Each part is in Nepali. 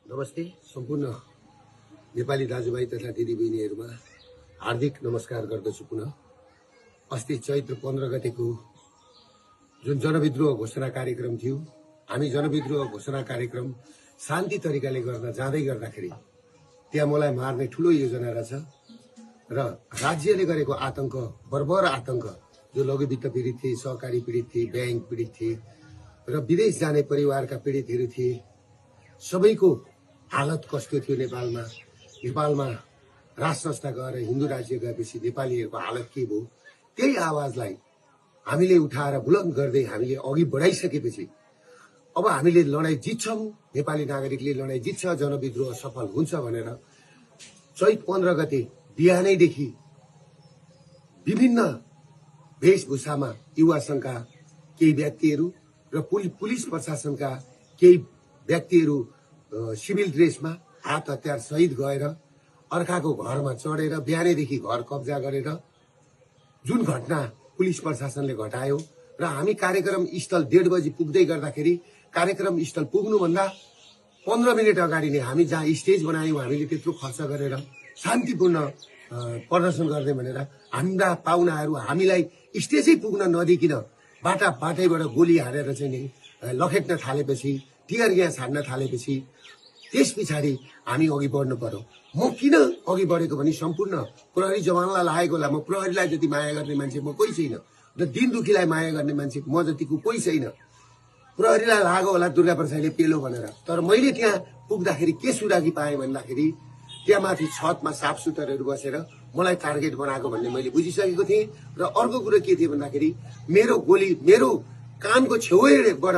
नमस्ते सम्पूर्ण नेपाली दाजुभाइ तथा दिदीबहिनीहरूमा हार्दिक नमस्कार गर्दछु। पुनः अस्ति चैत्र 15 गतेको जुन जनविद्रोह घोषणा कार्यक्रम थियो, हामी जनविद्रोह घोषणा कार्यक्रम शान्ति तरिकाले गर्न जाँदै गर्दाखेरि त्यहाँ मलाई मार्ने ठूलो योजना रहेछ र राज्यले गरेको आतंक, बर्बर आतंक, जो लघुवित्त पीडित थिए, सहकारी पीडित थिए, बैंक पीडित थिए र विदेश जाने परिवारका पीडितहरू थिए, सबैको हालत कस्तो थियो। नेपालमा राज संस्था गएर हिन्दू राज्य गएपछि नेपालीहरूको हालत के भयो, त्यही आवाजलाई हामीले उठाएर बुलन्द गर्दै हामीले अघि बढाइसकेपछि अब हामीले लडाई जित्छौं, नेपाली नागरिकले लडाई जित्छ, जनविद्रोह सफल हुन्छ भनेर चैत 15 गते बिहानैदेखि विभिन्न वेशभूषामा युवा संघका केही व्यक्तिहरू र पुलिस प्रशासनका केही व्यक्तिहरू सिभिल ड्रेसमा हात हतियार सहित गएर अर्काको घरमा चढेर बिहानैदेखि घर कब्जा गरेर जुन घटना पुलिस प्रशासनले घटायो र हामी कार्यक्रम स्थल 1:30 बजी पुग्दै गर्दाखेरि कार्यक्रम स्थल पुग्नुभन्दा 15 मिनट अगाडि नै हामी जहाँ स्टेज बनायौं, हामीले त्यत्रो खर्च गरेर शान्तिपूर्ण प्रदर्शन गर्ने भनेर हाम्रा पाहुनाहरू हामीलाई स्टेजै पुग्न नदिकिन बाटैबाट गोली हानेर चाहिँ नि लखेट्न थालेपछि, टियर ग्यास हान्न थालेपछि त्यस पछाडि हामी अघि बढ्नु पर्यो। म किन अघि बढेको भने सम्पूर्ण प्रहरी जवानलाई लागेको होला। म प्रहरीलाई जति माया गर्ने मान्छे म कोही छैन र दिन दुखीलाई माया गर्ने मान्छे म जतिको कोही छैन। प्रहरीलाई लाग्यो होला दुर्गा प्रसादले पेलो भनेर, तर मैले त्यहाँ पुग्दाखेरि के सुरागी पाएँ भन्दाखेरि त्यहाँ माथि छतमा साफ सुतरहरू बसेर मलाई टार्गेट बनाएको भन्ने मैले बुझिसकेको थिएँ। र अर्को कुरो के थियो भन्दाखेरि मेरो कानको छेउबाट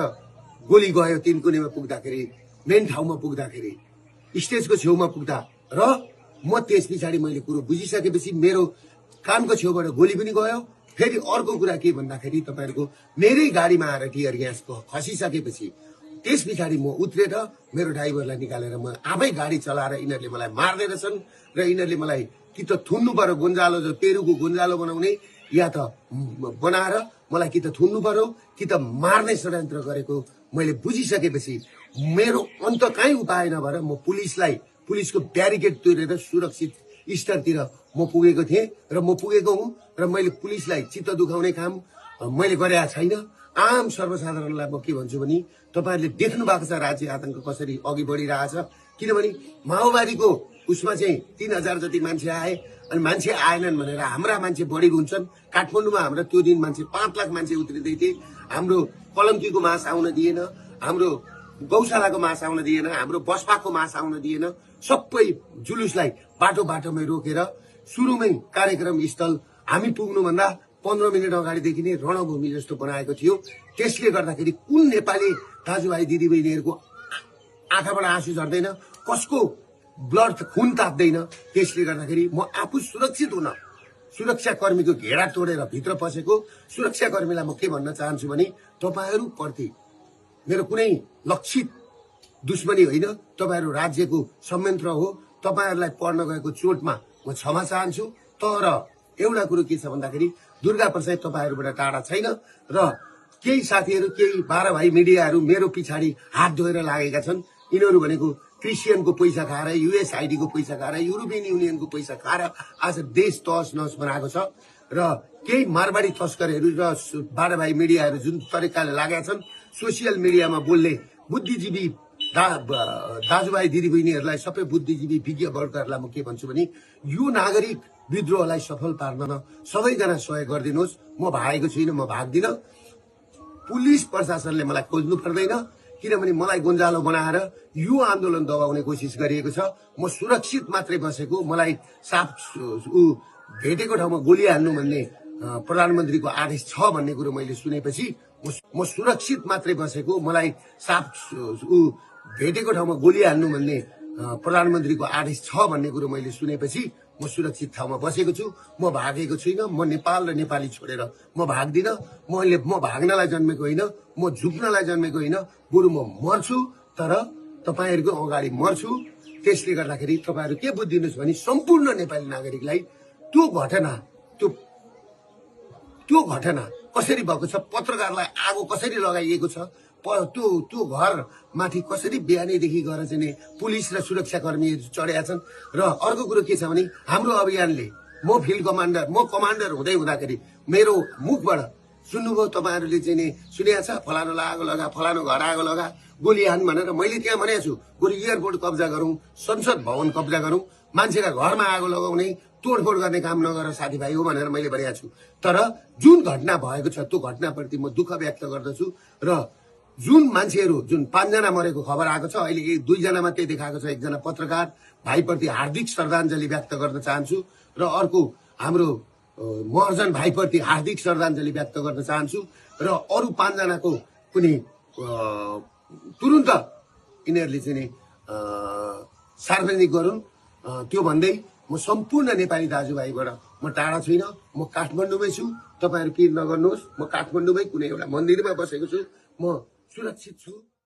गोली गयो। तिनकुनेमा पुग्दाखेरि, मेन ठाउँमा पुग्दाखेरि, स्टेजको छेउमा पुग्दा र म त्यस पछाडि मैले कुरो बुझिसकेपछि मेरो कानको छेउबाट गोली पनि गयो। फेरि अर्को कुरा के भन्दाखेरि तपाईहरुको मेरै गाडीमा आएर टियर ग्यास खसिसकेपछि त्यस पछाडि म उत्रेर मेरो ड्राइभरलाई निकालेर म आफै गाडी चलाएर यिनीहरूले मलाई मार्दै रहेछन् र यिनीहरूले मलाई कि त थुन्नु पर्यो, गोन्जालो जो पेरुको गोन्जालो बनाउने, या त बनाएर मलाई कि त थुन्नु पर्यो कि त मार्ने षड्यन्त्र गरेको मैले बुझिसकेपछि मेरो अन्त काहीँ उपाय नभएर म पुलिसको ब्यारिकेड तोडेर सुरक्षित स्तरतिर म पुगेको थिएँ र म पुगेको हुँ र मैले पुलिसलाई चित्त दुखाउने काम मैले गरेका छैन। आम सर्वसाधारणलाई म के भन्छु भने तपाईहरुले देख्नु भएको छ राज्य आतंक कसरी अघि बढिरहेछ। किनभने माओवादीको उसमा चाहिँ 3000 जति मान्छे आए अनि मान्छे आएनन् भनेर हाम्रा मान्छे बढी हुन्छन्। काठमाडौँमा हाम्रो त्यो दिन मान्छे 5 लाख मान्छे उत्रिदै थिए। हाम्रो कलङ्कीको मास आउन दिएन, हाम्रो गौशालाको मास आउन दिएन, हाम्रो बसपाको मास आउन दिएन। सबै जुलुसलाई बाटोमै रोकेर सुरुमै कार्यक्रम स्थल हामी पुग्नुभन्दा 15 मिनट अगाडिदेखि नै रणभूमि जस्तो बनाएको थियो। त्यसले गर्दाखेरि कुन नेपाली दाजुभाइ दिदीबहिनीहरूको आँखाबाट आँसु झर्दैन, कसको ब्लड खुन ताप्दैन। त्यसले गर्दाखेरि म आफू सुरक्षित हुन सुरक्षाकर्मीको घेरा तोडेर भित्र पसेको सुरक्षाकर्मीलाई म के भन्न चाहन्छु भने तपाईहरु प्रति मेरो कुनै लक्षित दुश्मनी होइन, तपाईहरु राज्यको संयन्त्र हो। तपाईहरुलाई पर्न गएको चोटमा म क्षमा चाहन्छु। तर एउटा कुरो के छ भन्दाखेरि दुर्गा प्रसाद तपाईहरुबाट टाढा छैन र केही साथीहरु, केही 12 भाइ मिडियाहरु मेरो पछाडि हात धोएर लागेका छन्। यिनीहरु भनेको क्रिस्चियनको पैसा खाएर, युएसआइडीको पैसा खाएर, युरोपियन युनियनको पैसा खाएर आज देश तहस नहस बनाएको छ र केही मारवाडी तस्करहरू र 12 भाइ मिडियाहरु जुन तरिकाले लागेका छन् सोसियल मिडियामा बोल्ने बुद्धिजीवी दाजुभाइ दिदीबहिनीहरूलाई, सबै बुद्धिजीवी विज्ञ वर्गहरूलाई म के भन्छु भने यो नागरिक विद्रोहलाई सफल पार्न सबैजना सहयोग गरिदिनुहोस्। म भागेको छुइनँ, म भाग्दिन। पुलिस प्रशासनले मलाई खोज्नु पर्दैन, किनभने मलाई गोन्जालो बनाएर यो आन्दोलन दबाउने कोसिस गरिएको छ। म सुरक्षित मात्रै बसेको, मलाई साफ भेटेको ठाउँमा गोली हान्नु भन्ने प्रधानमन्त्रीको आदेश छ भन्ने कुरो मैले सुनेपछि म सुरक्षित मात्रै बसेको, मलाई साफ भेटेको ठाउँमा गोली हान्नु भन्ने प्रधानमन्त्रीको आदेश छ भन्ने कुरो मैले सुनेपछि म सुरक्षित ठाउँमा बसेको छु। म भागेको छुइनँ। म नेपाल र नेपाली छोडेर म भाग्दिन। म भाग्नलाई जन्मेको होइन, म झुक्नलाई जन्मेको होइन, बरु म मर्छु तर तपाईहरुको अगाडि मर्छु। त्यसले गर्दाखेरि तपाईहरु के बुझ्दिनुस् भने सम्पूर्ण नेपाली नागरिकलाई त्यो घटना कसरी भएको छ, पत्रकारलाई आगो कसरी लगाइएको छ, त्यो घर माथि कसरी बिहानैदेखि गएर चाहिँ नि पुलिस र सुरक्षाकर्मीहरू चढेका छन्। र अर्को कुरो के छ भने हाम्रो अभियानले म फिल्ड कमान्डर हुँदै हुँदाखेरि मेरो मुखबाट सुन्नुभयो तपाईँहरूले चाहिँ नि सुनेको छ, फलानु आगो लगा, फलानु घर आगो लगा, गोली हान भनेर। मैले त्यहाँ भनेको छु गोली एयरपोर्ट कब्जा गरौँ, संसद भवन कब्जा गरौँ, मान्छेका घरमा आगो लगाउने तोडफोड गर्ने काम नगर साथीभाइ हो भनेर मैले भनेको छु। तर जुन घटना भएको छ त्यो घटनाप्रति म दुःख व्यक्त गर्दछु। र जुन मान्छेहरू जुन 5 जना मरेको खबर आएको छ, अहिले 2 जना मात्रै देखाएको छ, एकजना पत्रकार भाइप्रति हार्दिक श्रद्धाञ्जली व्यक्त गर्न चाहन्छु। र अर्को हाम्रो महर्जन भाइप्रति हार्दिक श्रद्धाञ्जली व्यक्त गर्न चाहन्छु। र अरू 5 जनाको पनि तुरुन्त यिनीहरूले चाहिँ सार्वजनिक गरून्। त्यो भन्दै म सम्पूर्ण नेपाली दाजुभाइबाट म टाढा छुइनँ, म काठमाडौँमै छु। तपाईँहरू पिर नगर्नुहोस्, म काठमाडौँमै कुनै एउटा मन्दिरमा बसेको छु, म सुरक्षित छु।